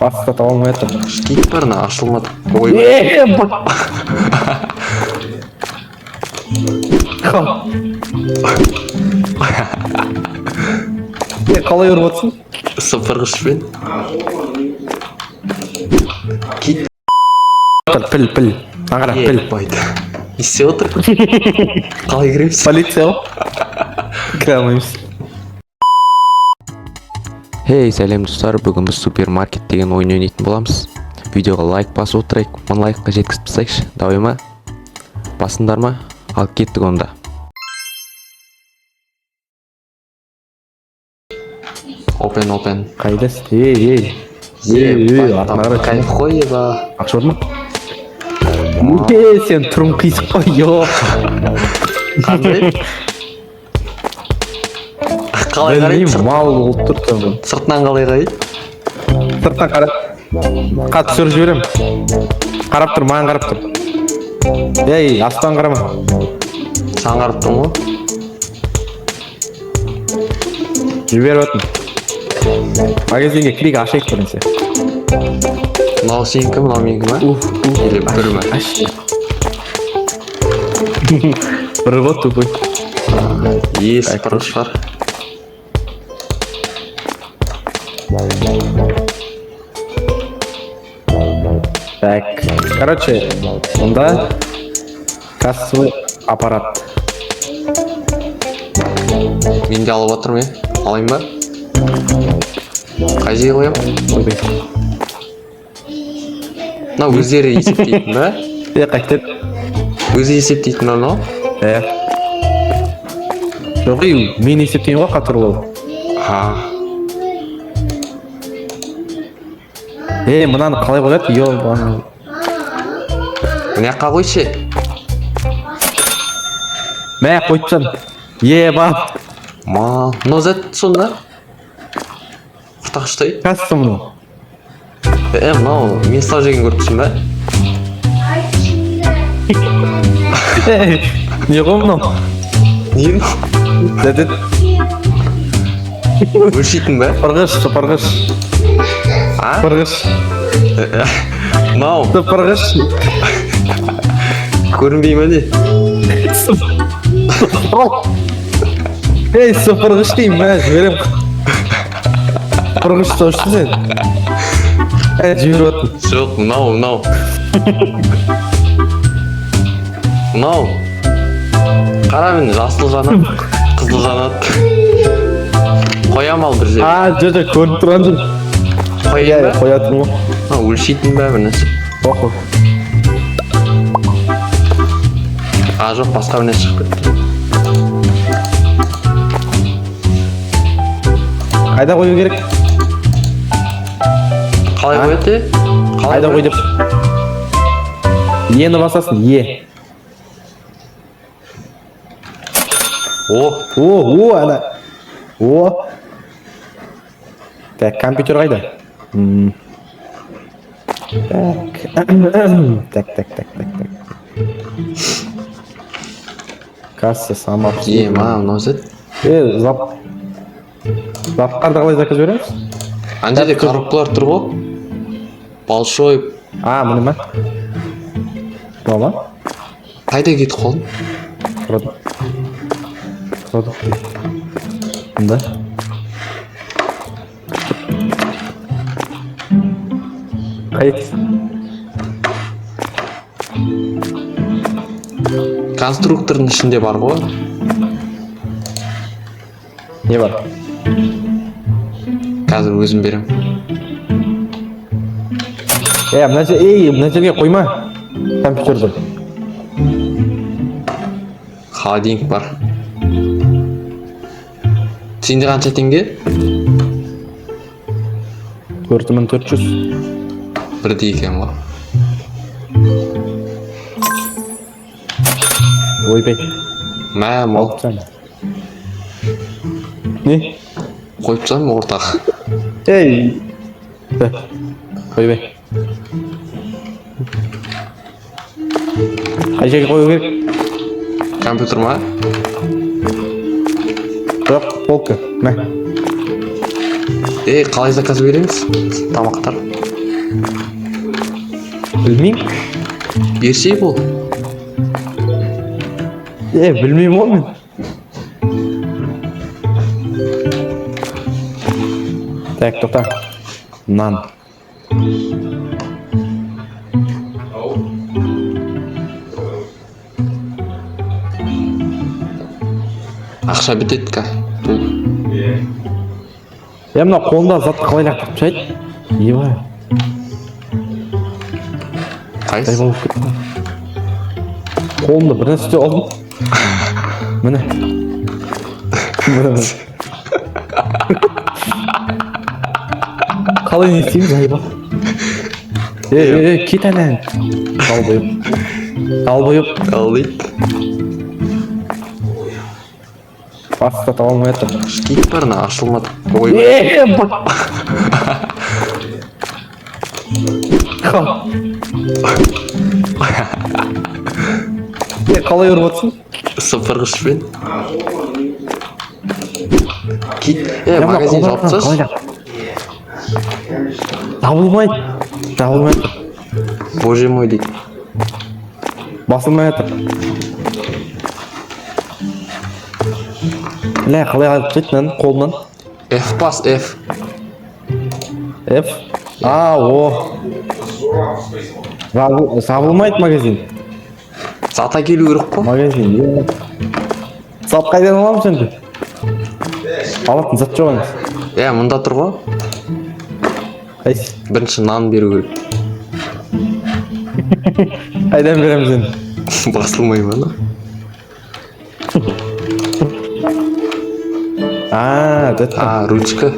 Баста таба алмай жатыр. Кит бар ана, ашылмады. Ой. Е, е, қалай ұрып отырсың? Сыпырғышпен. Кит. Піл, піл. Аңғара, піл. Ебать. Не істеп отыр? Қалай кіреміз? Полиция ғой. Кіре алмаймыз. Хей, сәлем, достар! Бүгін біз супермаркет деген ойын ойнайтын боламыз. Видеоға лайк басып отырайық, 1000 лайкқа жеткізіп тастайықшы. Давай ма? Басыңдар ма? Ал кеттік онда. Open, open. Қайдасың? Ей, ей. Ей, ей, артына қара. Кайф қой, еба. Ақша бар ма? Е, сен түрің қисық қой, ё. Қандай? Қалай қарайды? Білмеймін, мал болып тұр там. Сыртынан қалай қарайды? Сырттан қара. Қа, түсіріп жіберем. Қарап тұр, маған қарап тұр. Ей, астан қарама. Саған қарап тұрмын ғой. Жіберіп жатырмын. Магазинге кірейік, ашайық бірінші. Мынау сенікі, мынау менікі ма? Уф, уф. Или бір ме? Аш. Бір ғой, тупой. Е, сыпырғыш бар. Так, короче, онда кассовый аппарат. Мен де алып жатырмын, иә. Алайын ба? Қай жерге қоямын? Ойбай. Мынау өздері есептейтін ба? Е, қайтып. Өзі есептейтін ба мынау? Е. Жоқ, ей, мен есептеймін ғой қатыр ол. Ха. Е, мынаны қалай қояды? Ё, Мына жаққа қойшы. Мә, қойып тастадым. Еба. Мал. Мынау зат сонда? Құртақштай. Касса мынау. Е, мынау мен ұстап жеген көріп тұрсың ба? Ей, не ғой мынау? Не мынау? Дәдет. Өлшейтін ба? Сыпырғыш, сыпырғыш. А? Сыпырғыш. Мынау Сыпырғыш. көрінбей ма не? Ей, сыпырғыш деймін, мә, жіберем. Сыпырғыш ұстаушысың сен. Ә, жіберіп жатырмын. Жоқ, мынау, мынау. Мынау. Қара, мен жасыл жанады, қызыл жанады. Қоям ал бір жерге. А, жоқ, жоқ, көрініп тұрған жоқ. Қояйын Иә, ба? қоятын ғой. Мынау өлшейтін ба бір нәрсе? Оқы. А, жоқ, басқа бір нәрсе шығып кетті. Қайда қою керек? Қалай А? қояды? Е? Қалай Қайда қой қояды? деп. Ені басасың, е. О, О, о, ана. О. Так, компьютер қайда? Так. Так, так, так, так, так. Касса сама. Е, ма, мынау зат. Е, зап. Заттарды қалай заказ береміз? Ана жерде коробкалар тұр ғой. Большой. А, міне ма? Мынау ма? Қайда кетіп қалдың? Тұрады. Тұрады. Мында. Қайда? Конструктордың ішінде бар ғой. Не бар? Қазір өзім берем. Е, мына жер, ей, мына жерге қойма. Компьютерді. Холодильник бар. Сенде қанша теңге? 4400. Бірдей екен ғой. Ойбай. Мә, мал. Алып тастаймын. Не? Қойып тастадым ортаға. Ей. Так. Ойбай. Қай жерге қою керек? Компьютер ма? Жоқ, полка. Мә. Ей, қалай заказ береміз? Тамақтар. Білмеймін. Берсей бол. Е, білмеймін ғой мен. Так, тоқта. Нан. Ақша бітеді ка. Е, мына қолында затты қалай лақтырып тастайды? Ебай. Қайсы? Болып кетті. Қолымда бір нәрсе ұстап алдым. Міне. Міне, міне. Қалай, не істейміз, айба? Е, е, е, кет әнен. Долбоеб. Долбоеб. Ал дейді. Баста таба алмай жатыр. Кит бар ана, ашылмады. Ой. Е, е, қалай ұрып отырсың? Сыпырғышпен. Кит. Е, Мына магазин қолдан жауып тасташы. қалай жабылмайды. Жабылмай жатыр. Боже мой дейді. Басылмай жатыр. Бля, қалай алып тастайды мынаны қолынан? F бас, F. F. А, о. Жабылмайды магазин. Зат әкелу керек қой. Магазин. Е. Зат қайдан аламыз енді? Алатын зат жоқ енді. Е, мында тұр ғой. Қайсы? Бірінші нан беру керек. Қайдан береміз енді? Басылмай ма ана? А, зат. А, ручка.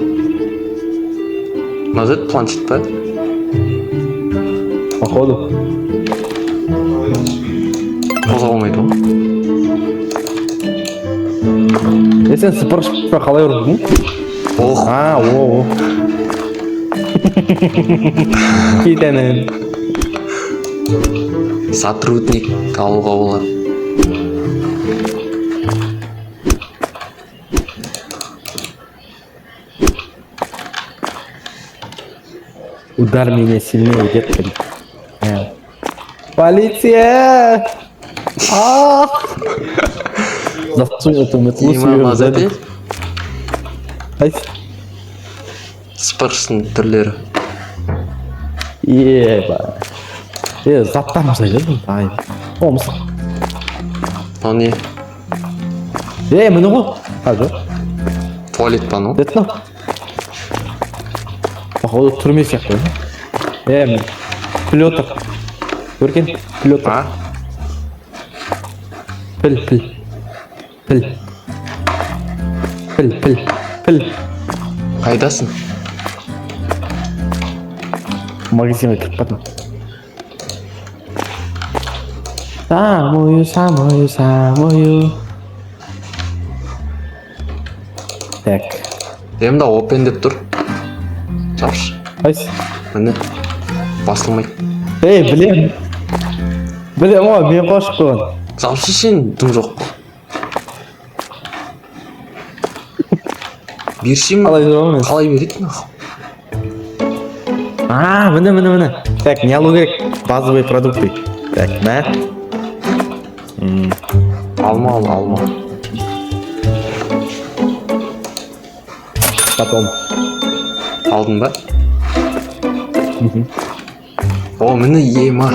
Мына зат планшет па? Походу. Қозғалмайды ғой. Е, сен сыпырғышпен қалай ұрдың? Ох. А, о, о. Кет әнен. Сотрудник алуға болады. Удар меня сильнее, детка. Э. Полиция! А! Засунь эту метлу Има свою в мазети. задницу. Қайсы? Сыпырғыштың түрлері. Еба. Е, заттарымыз қайда бұл? Ай. О, мысық. Мынау не? Е, міне ғой. А, жоқ. Туалет па анау? Деді мынау. Походу түрме сияқты. Е, міне. Піл отыр. Өркен, піл отыр. А? Піл, піл. Піл. Піл, піл. Піл. Қайдасың? Магазинге кіріп бардым. Самую, самую, самую. Так. Е, мында open деп тұр. Жапшы. Қайсы? Міне. Басылмайды. Ей, білем. Білем ғой, мен қосып қойған. Жапшы, сен дым жоқ қой. Берші ма? Қалай жабамын мен? Қалай береді нахуй? А, міне, міне, міне. Так, не алу керек? Базовые продукты. Так, мә. Алма ал, алма. Потом. Алдың ба? О, міне, ема.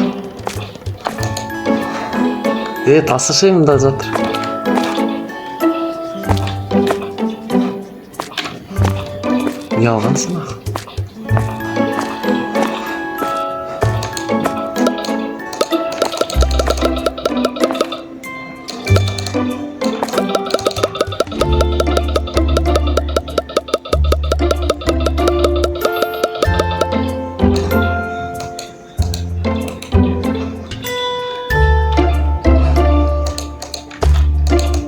Е, тасышы, мында жатыр. Не алғансың, ақ?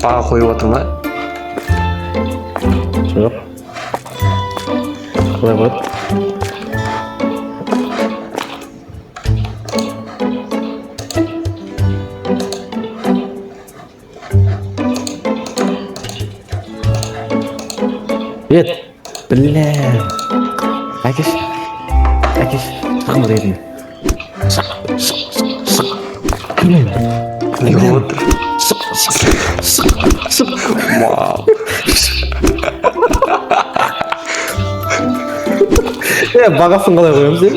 Баға қойып отыр ма? Жоқ. Қалай қояды? Ет, бля. Әкеш. Әкеш, шығыңдар еліне. Шық, шық, шық, шық. Не болып отыр? Шық, шық, шық, шық. Мал. Е, бағасын қалай қоямыз е?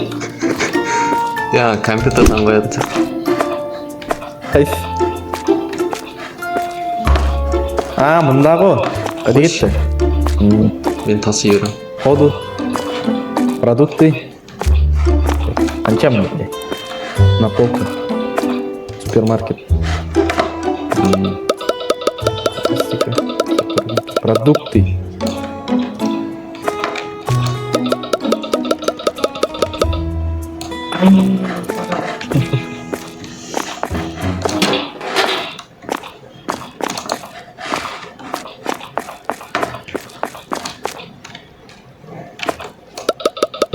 Я компьютерден қоятын сияқты. Қайсы? А, мында ғой. Қайда кетті? Мен таси беремін. Ходу. Продукты. Қанша мына? На полка. Супермаркет. Статистика. Продукты.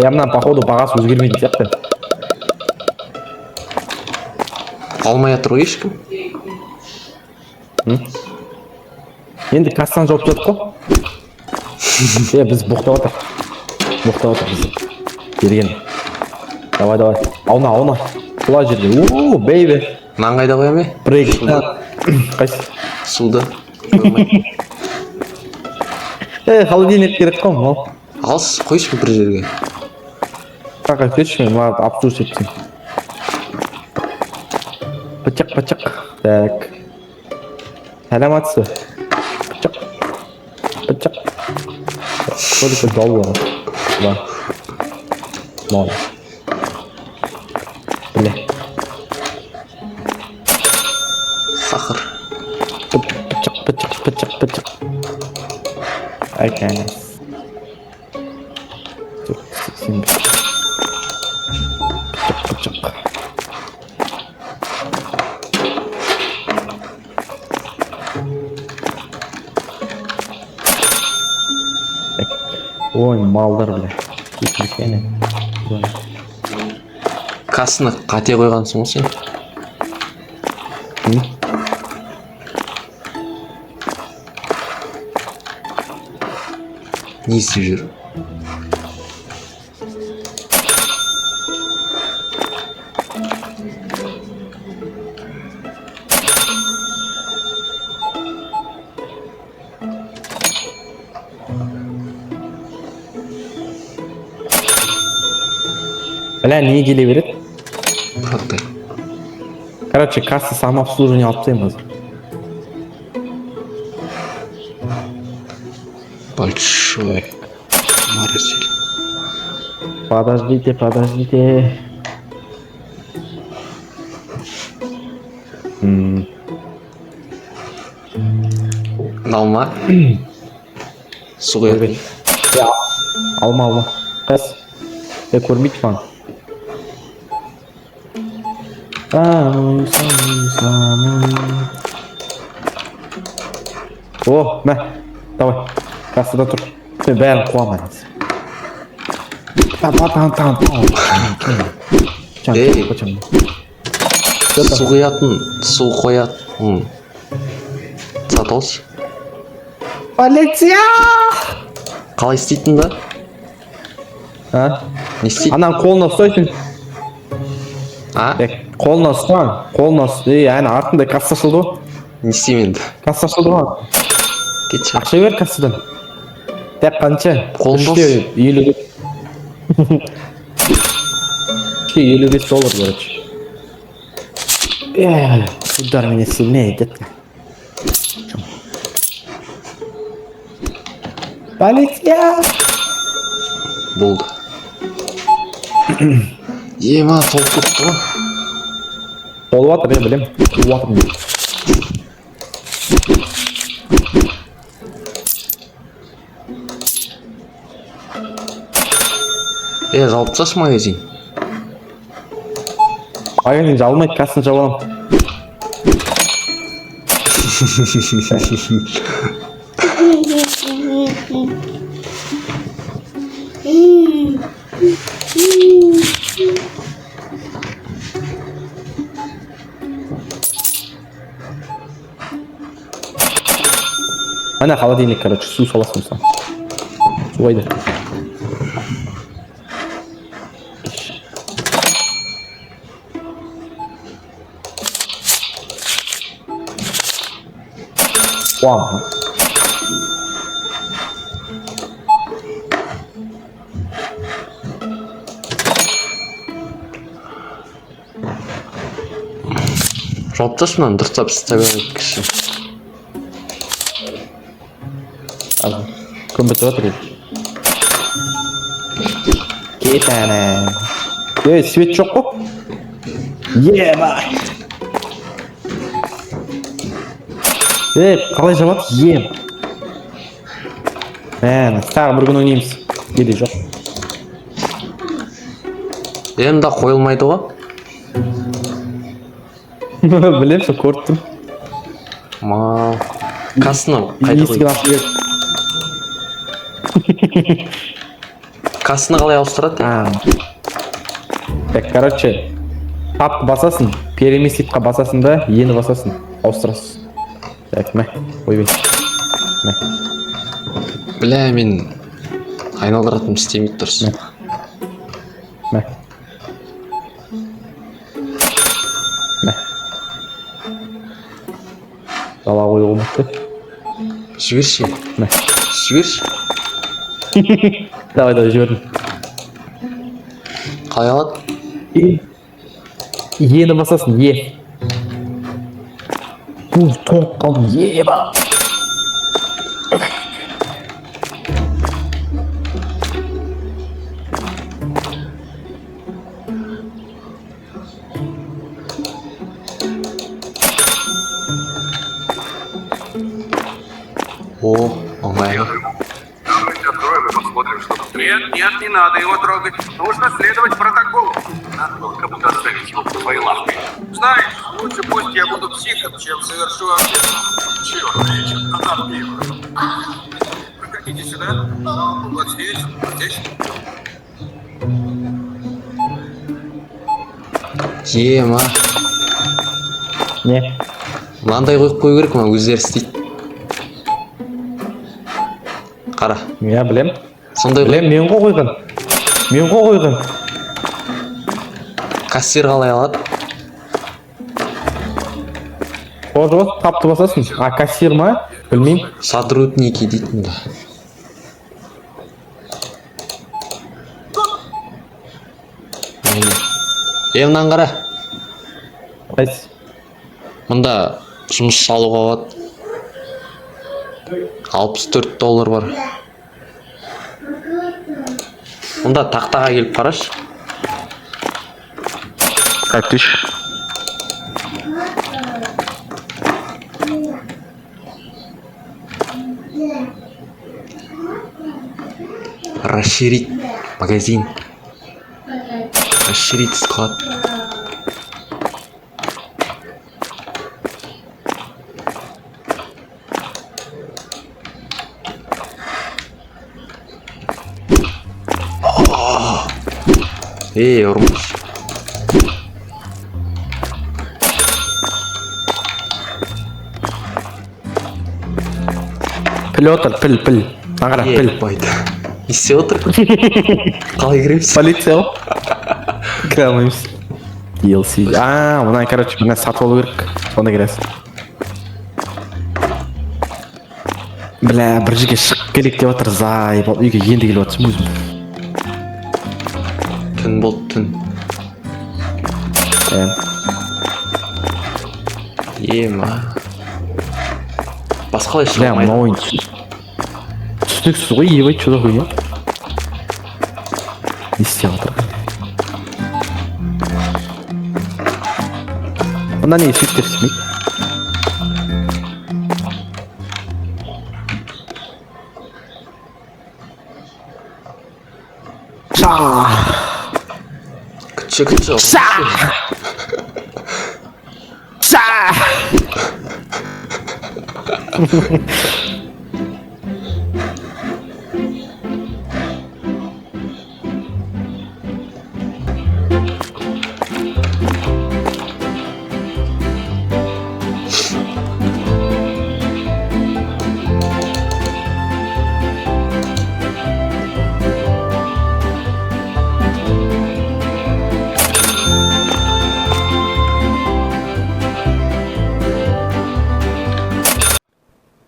Я мына, походу, бағасы өзгермейтін сияқты. Алмай жатыр ғой ешкім. Енді кассаны жауып тастадық қой. Е, біз боқтап жатыр. Боқтап жатыр бізді. Берген. Давай, давай. Ауна, ауна. Құла жерге. О, бейби. Нан қайда қоямын, е? Брейк. Қайсы? Суды. Қоймай. Е, холодильник керек қой, мал. Алыс қойшы бір жерге. Қақа кетші, мен маған обслуживать етсін. Пычақ, пычақ. Так. Сәлеметсіз бе? Пычақ. Пычақ. Сколько долларов? Два. Ноль. Бля. Сахар. Пычақ, пычақ, пычақ, пычақ. Окей. 485. Пычақ, пычақ. Так. Ой, малдар, бля. Кекілкені. Кассаны қате қойғансың ғой сен. М? Не істеп жүр? Бля, не келе береді? Браттай. Короче, касса самообслуживание алып тастаймын қазір. Большой морозиль. Подождите, подождите. Алма. Су құятын. Я, алма, алма. Қайсы? Е, көрмейді маған. Самый, самый, самый. О, мә, давай, кассада тұр. Мен бәрін қуамын. Там, там, там, там, там. Ей. Су құятын, су қоятын. Сатып алшы. Полиция! Қалай істейтін да? А? Не істейді? Ананың қолына ұстайсың. А? Е, қолына ұстаң, қолына ұста. Ей, әне артында касса ашылды ғой. Не істеймін енді? Касса ашылды ғой. Кетші. Ақша бер кассадан. Так, қанша? Қолында 3,55. 3,55 доллар, короче. Э, удар меня сильнее, детка. Полиция! Болды. Ема, толып кетті ғой. Толып жатыр, мен білемін. Толып жатыр мен. Е, жауып тасташы магазин. Магазин жабылмайды, кассаны жаба аламын. Ана холодильник, короче, су саласың осыған. Су қайда? Қуамын. Жауып тасташы мынаны, дұрыстап істеп кіші. Күн бітіп жатыр уже. Кет әне. Ей, свет жоқ қой. Ема. Ей, қалай жабады? Ем. Мә, тағы бір күн ойнаймыз. Или жоқ. Е, мында қойылмайды ғой. Білемін, сол көріп тұрмын. Мал. Кассаны қайда Есігін қойды? ашып жібер. Кассаны қалай ауыстырады? А. Так, короче, тапты басасың, переместить қа басасың да, ені басасың, ауыстырасың. Так, мә, ойбай. Мә. Бля, мен айналдыратыным істемейді дұрыс. Мә. Мә. Дала қоюға болмайды. Жіберші. Мә. Жіберші. Давай, давай, жібердім. Қалай алады? Ені басасың, е. Уф, тоңып қалдым, еба. О, оңай. Давайте откроем и посмотрим, что тут. Нет, нет, не надо его трогать. Нужно следовать протоколу. Надо было кому-то оставить его под твоей лапой. Знаешь, лучше пусть я буду психом, чем совершу ошибку. Черт, я что-то запил. Проходите сюда. Вот здесь, вот здесь. Ема. Не? Мынандай қойып қою керек, мына өздері істейді. Қара. Я білем. Сондай Білем, мен ғой қойған. Мен ғой қойған. Кассир қалай алады? Қожы бас, тапты басасың. А, кассир ма? Білмеймін. Сотрудники дейді мында. Міне. Е, мынаны қара. Қайсы? Мында жұмыс алуға болады. 64 доллар бар. Мында тақтаға келіп қарашы. Так, түш. Расширить магазин. Расширить склад. Ей, ұрмашы. Піл отыр, піл, піл. Мына қара, піл. Ебать. Не істеп отыр? Қалай кіреміз? Полиция ғой. Кіре алмаймыз. DLC. А, мына, короче, мына сатып алу керек. Сонда кіресің. Бля, бір жерге шығып келейік деп жатыр, заебал. Үйге енді келіп жатырмын өзім. Түн болды, түн. Ә, Ема. Басқалай шыға Бля, алмайды. мына ойын түсініксіз ғой, ебать, что за хуйня? Не істеп жатыр? Мында неге светтер істемейді? Ша! Күтші, күтші. Ша! Ша!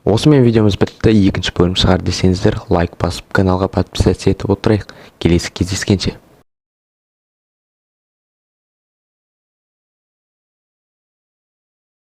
Осымен видеомыз бітті. Екінші бөлім шығар десеңіздер, лайк басып, каналға подписаться етіп отырайық. Келесі кездескенше.